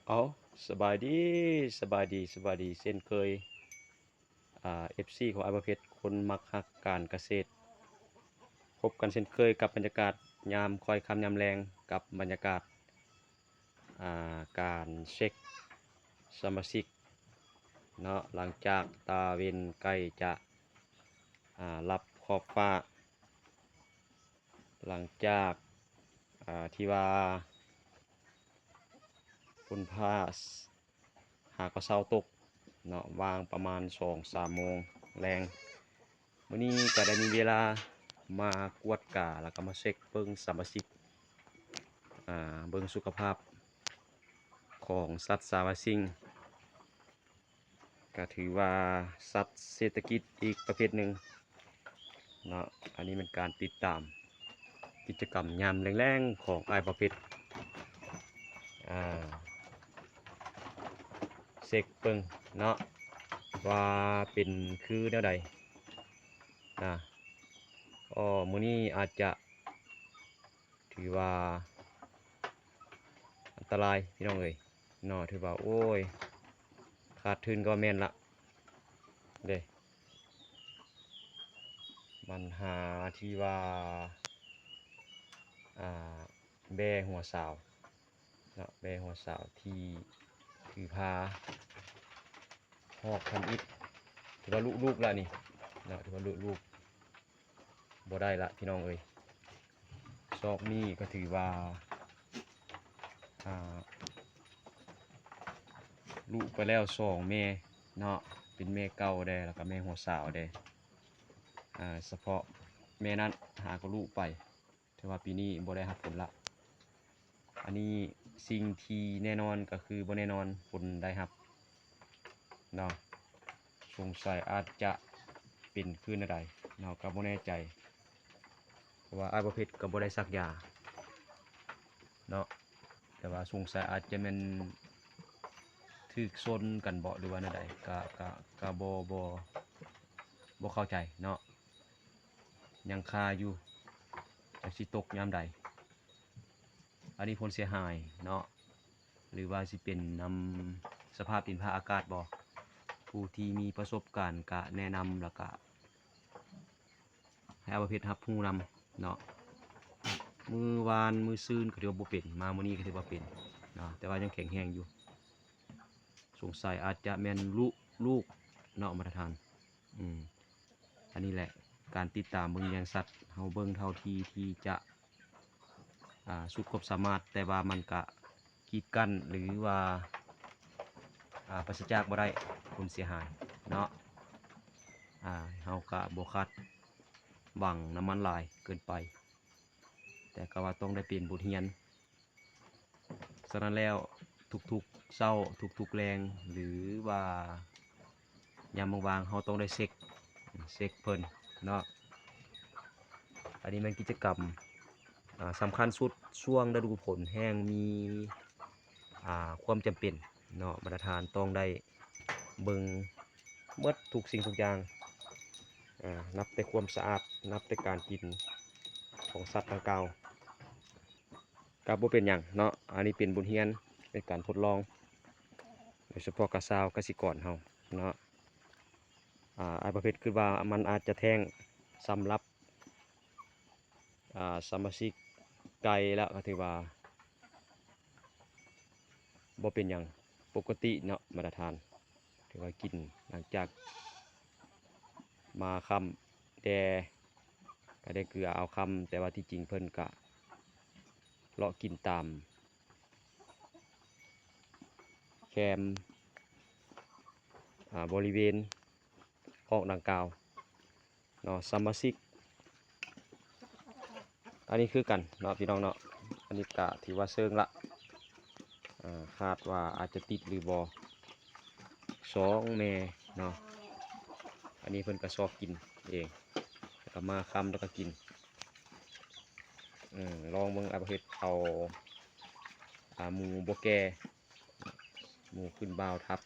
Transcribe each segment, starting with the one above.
ເອົາ ສະບາຍດີ ສະບາຍດີ ສະບາຍດີເຊັ່ນເຄີຍ ອ່າ ເອັຟຊີ ຂອງອ້າຍບ່າວເພັດ ຄົນມັກຮັກການກະເສດ ພົບກັນເຊັ່ນເຄີຍກັບບັນຍາກາດຍາມຄ່ອຍຄ່ຳຍາມແລງ ກັບບັນຍາກາດ ອ່າ ການເຊັກສະມາຊິກເນາະ ຫຼັງຈາກຕາເວັນໃກ້ຈະ ອ່າ ລັບຂອບຟ້າ ຫຼັງຈາກ ອ່າ ທີ່ວ່າຝົນຟ້າຫາກໍເຊົາຕົກເນາະ ຫວ່າງປະມານສອງສາມໂມງແລງ ມື້ນີ້ກໍໄດ້ມີເວລາມາກວດກາ ແລ້ວກໍມາເຊັກເບິ່ງສະມາຊິກ ອ່າ ເບິ່ງສຸຂະພາບຂອງສັດສາມາຊິງ ກໍຖືວ່າສັດເສດຖະກິດອີກປະເພດໜຶ່ງເນາະ. ອັນນີ້ແມ່ນການຕິດຕາມກິດຈະກຳຍາມແລງໆຂອງອ້າຍບ່າວເພັດ ອ່າ ເຊັກເບິ່ງເນາະ ວ່າເປັນຄືແນວໃດນະ. ອໍ ມື້ນີ້ອາດຈະ ຖືວ່າອັນຕະລາຍພີ່ນ້ອງເອີຍເນາະ ຖືວ່າ ໂອ້ຍ ຂາດທຶນກໍແມ່ນລະເດ້ ບັນຫາທີ່ວ່າ ອ່າ ແບ້ຫົວສາວເນາະ ແບ້ຫົວສາວທີ່ຖືພາ ຫອກທຳອິດ ຖືວ່າລຸລູກລະນີ້ເນາະ ຖືວ່າລຸລູກບໍ່ໄດ້ລະພີ່ນ້ອງເອີຍ. ຊອກນີ້ກໍຖືວ່າ ອ່າ ລຸໄປແລ້ວສອງແມ່ເນາະ ເປັນແມ່ເກົ່າແດ່ ແລ້ວກໍແມ່ຫົວສາວແດ່ ອ່າ ສະເພາະແມ່ນັ້ນຫາກໍລຸໄປ ຖືວ່າປີນີ້ບໍ່ໄດ້ຮັບຜົນລະ. ອັນນີ້ສິ່ງທີ່ແນ່ນອນກໍຄືບໍ່ແນ່ນອນ ຜົນໄດ້ຮັບເນາະ ສົງໄສອາດຈະເປັນຄືແນວໃດເນາະ ກໍບໍ່ແນ່ໃຈ ເພາະວ່າອ້າຍບ່າວເພັດກໍບໍ່ໄດ້ສັກຢາເນາະ ແຕ່ວ່າສົງໄສອາດຈະແມ່ນຖືກຊົນກັນເບາະ ຫຼືວ່າແນວໃດ ກະ ກະ ກະບໍ່ ບໍ່ ບໍ່ເຂົ້າໃຈເນາະ ຍັງຄາຢູ່ ຈັກຊິຕົກຍາມໃດ. ອັນນີ້ຜົນເສຍຫາຍເນາະ ຫຼືວ່າຊິເປັນນຳສະພາບດິນຟ້າອາກາດບໍ? ຜູ້ທີ່ມີປະສົບການກະແນະນຳ ແລ້ວກະໃຫ້ອ້າຍບ່າວເພັດຮັບຮູ້ນຳເນາະ. ມື້ວານມື້ຊືນກໍຖືວ່າບໍ່ເປັນ ມາມື້ນີ້ກໍຖືວ່າເປັນເນາະ ແຕ່ວ່າຍັງແຂງແຮງຢູ່ ສົງໄສອາດຈະແມ່ນລຸລູກເນາະ ມາດຕະຖານ ອືມ ອັນນີ້ແຫຼະ ການຕິດຕາມເບິ່ງແຍງສັດ ເຮົາເບິ່ງເທົ່າທີ່ ທີ່ຈະ ອ່າ ສຸດຄວາມສາມາດ ແຕ່ວ່າມັນກະກີດກັ້ນ ຫຼືວ່າ ອ່າ ປາສະຈາກບໍ່ໄດ້ ຜົນເສຍຫາຍເນາະ ອ່າ ເຮົາກະບໍ່ຄາດຫວັງນຳມັນຫຼາຍເກີນໄປ ແຕ່ກະວ່າຕ້ອງໄດ້ເປັນບົດຮຽນ. ສະນັ້ນແລ້ວ ທຸກໆເຊົ້າ ທຸກໆແລງ ຫຼືວ່າຍາມວ່າງໆ ເຮົາຕ້ອງໄດ້ເຊັກ ເຊັກເພິ່ນເນາະ. ອັນນີ້ແມ່ນກິດຈະກຳ ອ່າ ສຳຄັນສຸດ ຊ່ວງລະດູຝົນແຫ້ງມີ ອ່າ ຄວາມຈຳເປັນເນາະ ມາດຕະຖານຕ້ອງໄດ້ເບິ່ງໝົດທຸກສິ່ງທຸກຢ່າງ ອ່າ ນັບແຕ່ຄວາມສະອາດ ນັບແຕ່ການກິນຂອງສັດດັ່ງກ່າວ. ກໍບໍ່ເປັນຫຍັງເນາະ ອັນນີ້ເປັນບົດຮຽນ ເປັນການທົດລອງ ໂດຍສະເພາະກັບຊາວກະສິກອນເຮົາເນາະ. ອາ ອ້າຍປະເພດຄິດວ່າມັນອາດຈະແທ້ງສຳລັບ ອາ ສະມາຊິກໄກ່ແລ້ວ ກໍຖືວ່າບໍ່ເປັນຫຍັງ ປົກກະຕິເນາະ ມາດຕະຖານ ຖືວ່າກິນຫຼັງຈາກມາຄ່ຳແດ່ ກໍໄດ້ເກືອເອົາຄ່ຳ ແຕ່ວ່າທີ່ຈິງເພິ່ນກະເລາະກິນຕາມແຄມ ອາ ບໍລິເວນຄອກດັ່ງກ່າວເນາະ ສະມາຊິກ. ອັນນີ້ຄືກັນເນາະ ພີ່ນ້ອງເນາະ ອັນນີ້ກະຖືວ່າເຊິ່ງລະ ອາ ຄາດວ່າອາດຈະຕິດຫຼືບໍ່ ສອງແມ່ເນາະ. ອັນນີ້ເພິ່ນກະຊອກກິນເອງ ແລ້ວກະມາຄ່ຳແລ້ວກະກິນ ອືມ ລອງເບິ່ງ ອາ ເຮັດເອົາ ອາ ໝູບໍ່ແກ່ ໝູຂຶ້ນບ່າວທັບ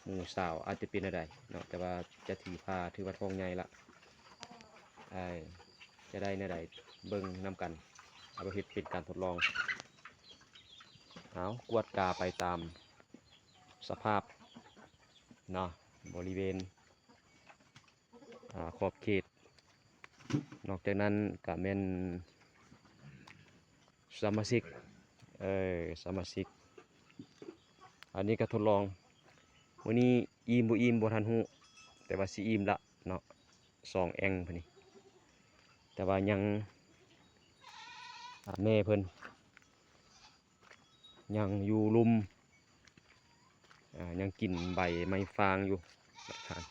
ໝູສາວ ອາດຈະເປັນແນວໃດເນາະ ແຕ່ວ່າຈະຖືພາ ຖືວ່າທ້ອງໃຫຍ່ລະ ເອີ ຈະໄດ້ແນວໃດເບິ່ງນຳກັນ ເອົາໄປເຮັດເປັນການທົດລອງ. ເອົາ ກວດກາໄປຕາມສະພາບເນາະ ບໍລິເວນ ອ່າ ຂອບເຂດ. ນອກຈາກນັ້ນກະແມ່ນສະມາຊິກ ເອີ ສະມາຊິກ ອັນນີ້ກະທົດລອງ ມື້ນີ້ອີ່ມບໍ່ອີ່ມບໍ່ທັນຮູ້ ແຕ່ວ່າຊິອີ່ມລະເນາະ ສອງແອ່ງພຸ້ນນີ້ ແຕ່ວ່າຍັງ ອ່າ ແມ່ເພິ່ນ ຍັງຢູ່ລຸ່ມ ອ່າ ຍັງກິນໃບໄມ້ຟາງຢູ່ ທ່ານ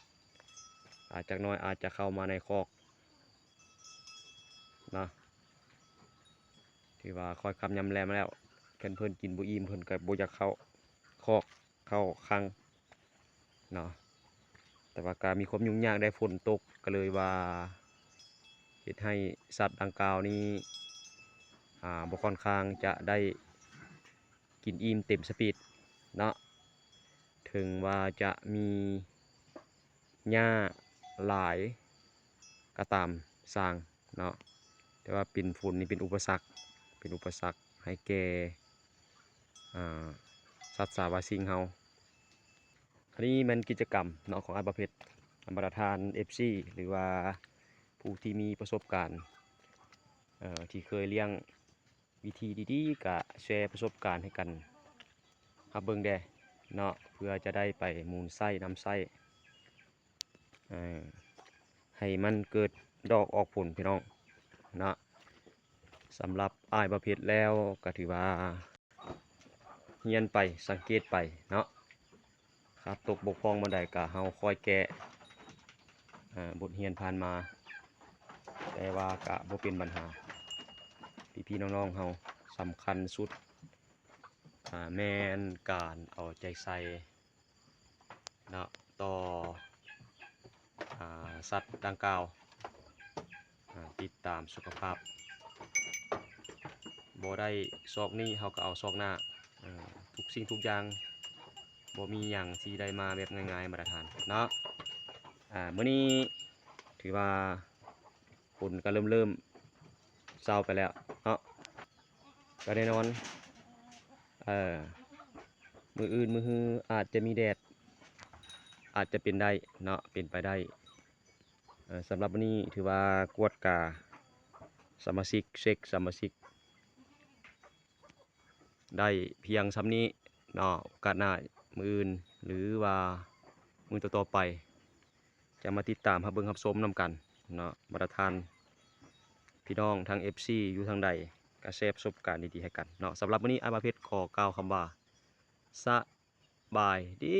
ອາດຈັກໜ້ອຍອາດຈະເຂົ້າມາໃນຄອກເນາະ ຖືວ່າຄ່ອຍຄ່ຳຍາມແລງມາແລ້ວ ຄັນເພິ່ນກິນບໍ່ອີ່ມ ເພິ່ນກະບໍ່ຢາກເຂົ້າຄອກ ເຂົ້າຄັງເນາະ ແຕ່ວ່າກະມີຄວາມຫຍຸ້ງຍາກແດ່ ຝົນຕົກ ກະເລີຍວ່າເຮັດໃຫ້ສັດດັ່ງກ່າວນີ້ ອ່າ ບໍ່ຄ່ອນຂ້າງຈະໄດ້ ກິນອີ່ມເຕັມສະປີດເນາະ ເຖິງວ່າຈະມີຫຍ້າຫຼາຍກະຕາມຊ່າງເນາະ ແຕ່ວ່າເປັນຝົນນີ້ເປັນອຸປະສັກ ເປັນອຸປະສັກໃຫ້ແກ່ ອ່າ ສັດສາວາສິ່ງເຮົາ. ອັນນີ້ແມ່ນກິດຈະກຳເນາະ ຂອງອ້າຍບ່າວເພັດ ບັນດາທ່ານເອັຟຊີ ຫຼືວ່າຜູ້ທີ່ມີປະສົບການ ເອີ ທີ່ເຄີຍລ້ຽງ ວິທີດີໆ ກະແຊປະສົບການໃຫ້ກັນຮັບເບິ່ງແດ່ເນາະ ເພື່ອຈະໄດ້ໄປມູນໃຊ້ນຳໃຊ້ ເອີ ໃຫ້ມັນເກີດດອກອອກຜົນພີ່ນ້ອງເນາະ. ສຳລັບອ້າຍບ່າວເພັດແລ້ວກະຖືວ່າຮຽນໄປ ສັງເກດໄປເນາະ ຂາດຕົກບົກຜ່ອງບ່ອນໃດກະເຮົາຄ່ອຍແກ້ ອ່າ ບົດຮຽນຜ່ານມາ ແຕ່ວ່າກະບໍ່ເປັນບັນຫາ ພີ່ໆ ນ້ອງໆ ເຮົາ ສຳຄັນສຸດ ອ່າ ແມ່ນການເອົາໃຈໃສ່ເນາະ ຕໍ່ ອ່າ ສັດດັ່ງກ່າວ ອ່າ ຕິດຕາມສຸຂະພາບ ບໍ່ໄດ້ຊອກນີ້ເຮົາກະເອົາຊອກໜ້າ ເອີ ທຸກສິ່ງທຸກຢ່າງ ບໍ່ມີຫຍັງທີ່ໄດ້ມາແບບງ່າຍໆ ບັນດາທ່ານເນາະ. ອ່າ ມື້ນີ້ຖືວ່າຝົນກະເລີ່ມໆ ເຊົາໄປແລ້ວເນາະ ກະແນ່ນອນ ເອີ ມື້ອື່ນມື້ຮືອາດຈະມີແດດ ອາດຈະເປັນໄດ້ເນາະ ເປັນໄປໄດ້. ເອີ ສຳລັບມື້ນີ້ຖືວ່າກວດກາສະມາຊິກ ເຊັກສະມາຊິກ ໄດ້ພຽງຊ່ຳນີ້ເນາະ ໂອກາດໜ້າ ມື້ອື່ນ ຫຼືວ່າມື້ຕໍ່ໆໄປ ຈະມາຕິດຕາມຮັບເບິ່ງຮັບຊົມນຳກັນເນາະ ບັນດາທ່ານພີ່ນ້ອງທັງເອັຟຊີຢູ່ທາງໃດ ກະແຊປະສົບການດີໆໃຫ້ກັນເນາະ. ສຳລັບມື້ນີ້ອ້າຍບ່າວເພັດຂໍກ່າວຄຳວ່າ ສະບາຍດີ.